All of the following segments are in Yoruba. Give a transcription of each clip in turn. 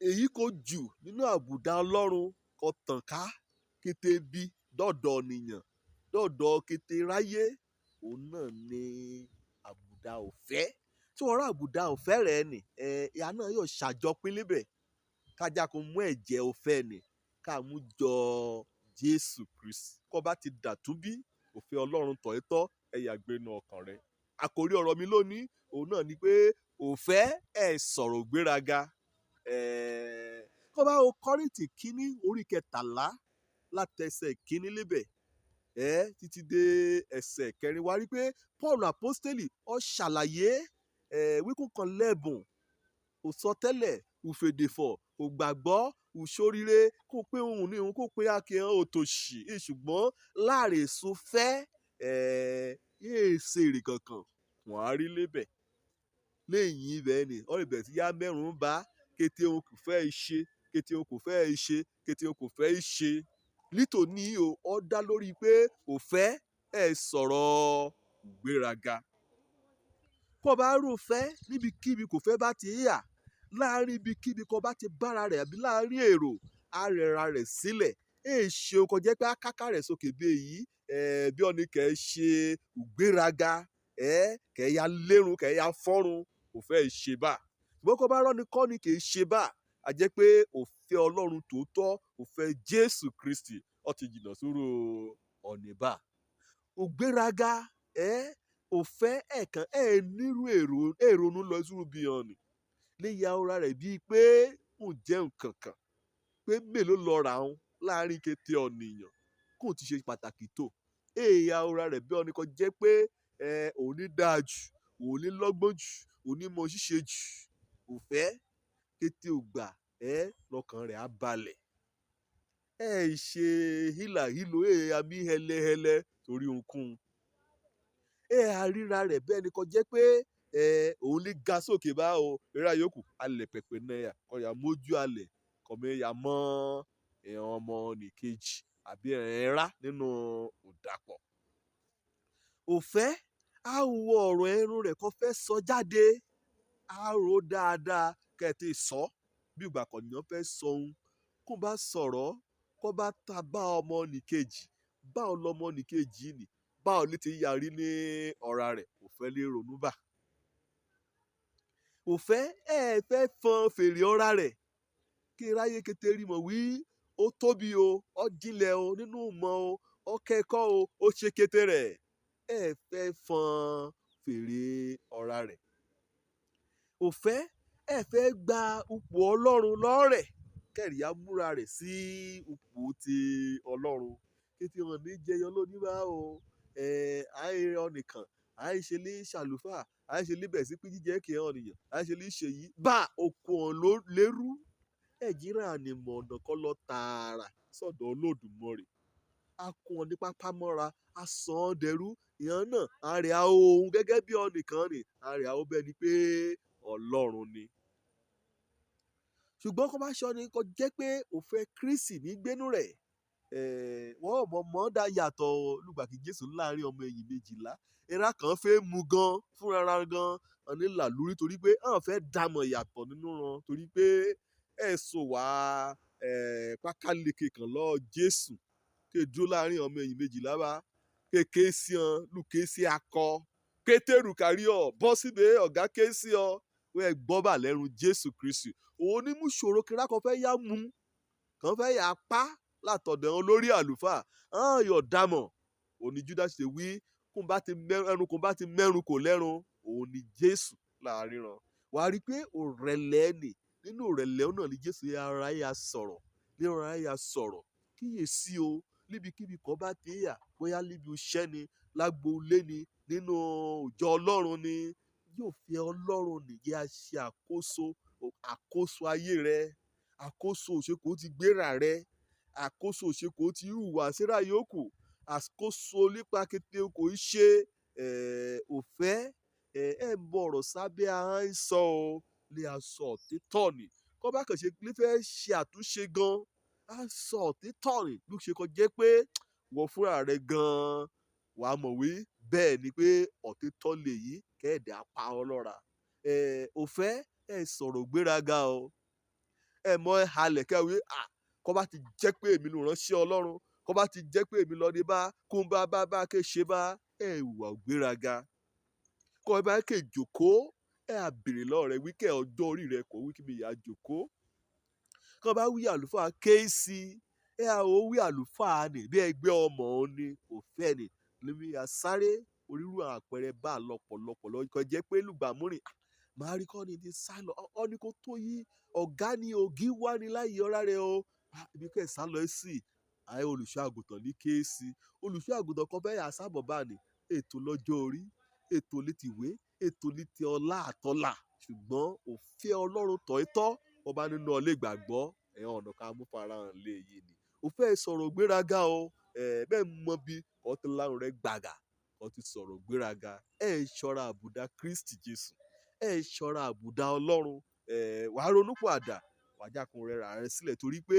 Èyí kò jù nínú àbùdá Ọlọ́run kó tàn ká kété bí dọ́dọ̀ ọ̀nìyàn dọ́dọ̀ kété ráyé, òun náà ni àbùdá òfẹ́. Tí wọ́n rá àbùdá òfẹ́ rẹ̀ nì, ìyá náà yóò ṣàjọpín níbẹ̀. Kájá kó mú ẹ̀jẹ̀ òfẹ́ nì ká mú jọ Jésù Kristi. Kó bá ti dàtúnbí, òfẹ́ Ọlọ́run tọ̀ ẹ́ tọ́, ẹ̀yà gbénu ọkàn rẹ̀. Àkòrí ọ̀rọ̀ mi lónìí, òun náà ni pé òfẹ́ ẹ̀ sọ̀rọ̀ gbéraga. Kó bá wo Kọ́ríńtì kíní orí 13 látẹsẹ̀ kíní lébẹ̀ títí dé ẹsẹ̀ kẹrin, wá rí pé Paul Apostoli ó ṣàlàyé wíkún kan lẹ́bùn, ò sọ tẹ́lẹ̀, ò fèdèfọ̀, ò gbàgbọ́, ò ṣoríire, kó pé òun ní òun kó pé akíyan òtòṣì, ṣùgbọ́n láàrè so fẹ́ yéé ṣe èrè kankan wọ́n á rí lébẹ̀. Léyìn ibẹ̀ ni ó lè bẹ̀rẹ̀ sí yá mẹ́rùn bá kété òun kò fẹ́ ṣe, kété òun kò fẹ́ ṣe, kété òun kò fẹ́ ṣe. Nítòní o, ó dá lórí pé òfẹ́ ẹ̀ sọ̀rọ̀ ìgbéraga. Kó bá rò fẹ́ níbikíbi kò fẹ́ bá ti yà, láàárín ibikíbi kó bá ti bára rẹ̀ àbí láàárín èrò, á rẹra rẹ̀ sílẹ̀. Èè ṣe o kò jẹ́ pé á káká rẹ̀ sókè bí èyí, bí ọ̀nì kẹ́ ṣe ìgbéraga, kẹ́ ya lérun, kẹ́ ya fọ́run, kò fẹ́ ṣe bá. Ṣùgbọ́n kó bá rọ́ni kọ́ni kì í ṣe bá. A jẹ́ pé òfẹ́ Ọlọ́run tòótọ́, òfẹ́ Jésù Kristi, ó ti jìnnà sóró ọ̀nì bá. Ògbéraga, òfẹ́ ẹ̀kan ẹ̀ nírú èrò, èrònú lọ sórú bí ọ̀nì. Lè ya ara rẹ̀ bíi pé ń jẹ́ nǹkan kan, pé mélòó lọ rà ń láàárín kété ọ̀nìyàn kò ti ṣe pàtàkì tó. Èè ya ara rẹ̀ bí ọ̀nì kan jẹ́ pé òun ní dáa jù, òun ní lọ́gbọ́n jù, òun ní mọ ṣíṣe jù. Òfẹ́ kété ògbà lọ́kàn rẹ̀ á balẹ̀. Ẹ ṣe hílàhílo, ẹ àmì hẹlẹhẹlẹ torí ohunkóhun. Ẹ á ríra rẹ̀ bẹ́ẹ̀ ni kò jẹ́ pé òun ní ga sókè bá o, eré ayókù alẹ̀ pẹ̀pẹ̀ náírà kọ́ ya mójú alẹ̀ kọ́ mi ya mọ́ ẹ̀hàn ọmọ nìkejì àbí ẹ̀rá nínú òdàpọ̀. Òfẹ́ á wo ọ̀rọ̀ ẹnu rẹ̀ kó fẹ́ sọ jáde, á rò dáadáa kẹ́ ẹ ti sọ bí ìgbà kọ̀nìyàn fẹ́ sọ ohun. Kó bá sọ̀rọ̀, kó bá ta bá ọmọ nìkejì, bá ọlọ́mọ nìkejì nì, bá ọ létí yarí ní ọ̀ra rẹ̀, kò fẹ́ lè ronú bà. Òfẹ́ ẹ fẹ́ fọn fèrè ọ̀ra rẹ̀ kí ráyé kété rí mọ̀ wí ó tóbi o, ó jinlẹ̀ o nínú ìmọ̀ o, ó kẹ́kọ̀ọ́ o, ó ṣe kété rẹ̀. Ẹ fẹ́ fọn fèrè ọ̀ra rẹ̀. Òfẹ́ ẹ fẹ́ gba ipò Ọlọ́run lọ́rẹ̀ kẹ́rì á múra rẹ̀ sí ipò ti Ọlọ́run. Kété wọn ní jẹyọ lónìí bá o, àìrẹ ọ̀nìkan, àìṣe lè ṣàlùfáà, àìṣe lè bẹ̀ sí pé jíjẹ́ kí ọ̀nìyàn, àìṣe lè ṣe yìí bá oko ọ̀n ló lérú. Ẹ jíra ni mọ̀ ọ̀nà kọ́ lọ tààrà sọ́dọ̀ Olódùmarè. A kó wọn ní pápá mọ́ra, a sọ ọ́n dẹrú. Ìyẹn náà, a rẹ̀ á ohun gẹ́gẹ́ bí ọ̀nìkan ni, a rẹ̀ á ó bẹ́ẹ̀ ni pé Ọlọ́run ni. Ṣùgbọ́n kó bá ṣọ ni kó jẹ́ pé òfẹ́ Kristi ní gbénú rẹ̀, wọ́n ò mọ̀ mọ́ dá yàtọ̀ lùgbà kí Jésù láàárín ọmọ ẹ̀yìn 12. Ẹ̀rá kan fẹ́ mu gan fúnra gan, ọ̀ní là lórí torí pé wọ́n fẹ́ dàmọ̀ yàtọ̀ nínú wọn torí pé ẹ̀ sọ wá pákáleke kan lọ Jésù ké dúró láàárín ọmọ ẹ̀yìn 12 bá kéké sí ọn lùké sí akọ Pétérù kárí ọ bọ́ síbẹ̀ ọ̀gá ké sí ọ wọ́n ẹ gbọ́ bà lẹ́rù Jésù Kristi. Òun ní mú ṣòro kíra kan fẹ́ yá mu kan fẹ́ yà pa látọ̀dọ̀ olórí àlùfáà hàn yọ̀ dàmọ̀. Òun ni Judas ṣe wí kó bá ti ẹnu kó bá ti mẹ́run kò lẹ́run, òun ni Jésù láàrin ràn. Wà á rí i pé òrẹ̀lẹ̀ nì, nínú òrẹ̀lẹ̀ náà ni Jésù ara yà sọ̀rọ̀, ní ara yà sọ̀rọ̀. Kíyèsí o, níbikíbi kó bá ti yà, bóyá níbi iṣẹ́ ni, lágbo ilé ni, nínú ìjọ Ọlọ́run ni, yóò fi Ọlọ́run nìyẹn a ṣe àkóso, àkóso ayé rẹ, àkóso òṣèkò ti gbéra rẹ, àkóso òṣèkò ti hùwà síra yòókù, àkóso nípa kété kò í ṣe òfẹ́ ẹ ń bọ̀ ọ̀rọ̀ sábẹ́ ahọ́n sọ o, lè sọ òtítọ́ ni. Kó bá kàn ṣe lè fẹ́ ṣe àtúnṣe gan, á sọ òtítọ́ ni ló ṣe kó jẹ́ pé wọ́n fúnra rẹ̀ gan wàá mọ̀ wí bẹ́ẹ̀ ni pé òtítọ́ lè yí kẹ́ẹ̀dẹ̀ apá ọ lọ́ra. Òfẹ́ ẹ sọ̀rọ̀ gbéraga o. Ẹ mọ ẹ halẹ̀ kẹwé à kọ́ bá ti jẹ́ pé èmi ló ránṣẹ́ Ọlọ́run, kọ́ bá ti jẹ́ pé èmi lọ ní bá kó ń bá bá bá ké ṣe bá ẹ hùwà gbéraga. Kọ́ ẹ bá ké jòkó, ẹ á bèrè lọ́wọ́ rẹ wíkẹ́ ọjọ́ orí rẹ kò wí kí mi yà jòkó. Kọ́ bá wí àlùfáà kéésì, ẹ á ò wí àlùfáà nì bí ẹgbẹ́ ọmọ òun ni kò fẹ́ ni lómi àsáré onírú àpẹẹrẹ bá lọ́pọ̀lọpọ̀ lọ́kọ̀ jẹ́ pé lùgbàmúrìn màá rí kọ́ ni ti sá lọ ọ ní kó tó yí ọ̀gá ni ògì wá ní láyé ọ̀rá rẹ o. Ibi kẹ́ ẹ̀ sá lọ sí àyè olùṣọ́ àgùntàn ní kéésì. Olùṣọ́ àgùntàn kan fẹ́ yà sábọ̀ bá ní ètò lọ́jọ́ orí, ètò ní tìwé, ètò ní ti ọlá àtọ́là, ṣùgbọ́n òfin Ọlọ́run tọ̀ ẹ́ tọ́ wọ́n bá nínú ọlé ìgbàgbọ́ ẹ̀yàn ọ̀nà ká mú farahàn lé yìí ni. Ò fẹ́ sọ̀rọ̀ gbéraga o, bẹ́ẹ̀ mọ bí kò ti lárùn rẹ gbàgà kò ti sọ̀rọ̀ gbéraga. Ẹ̀ ṣọ́ra àbùdá Kristi Jésù, ẹ̀ ṣọ́ra àbùdá Ọlọ́run, wàá ronúpìwàdà, wàá jákun rẹ rà rẹ sílẹ̀ torí pé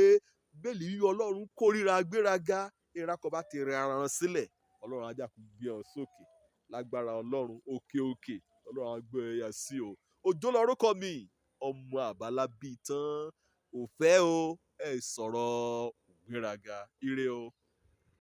bẹ́ẹ̀lì wíwí Ọlọ́run kórìíra gbéraga. Ìrakọ̀ bá ti rẹ ara wọn sílẹ̀, Ọlọ́run á jákun gbé ọ sókè lágbára Ọlọ́run. Òkè òkè Ọlọ́run á gbé ẹ yà sí o. Òjó lorúkọ mi, ọmọ àbálá bíi tán ò fẹ́ o, ẹ sọ̀rọ̀ gbéraga. Ire o.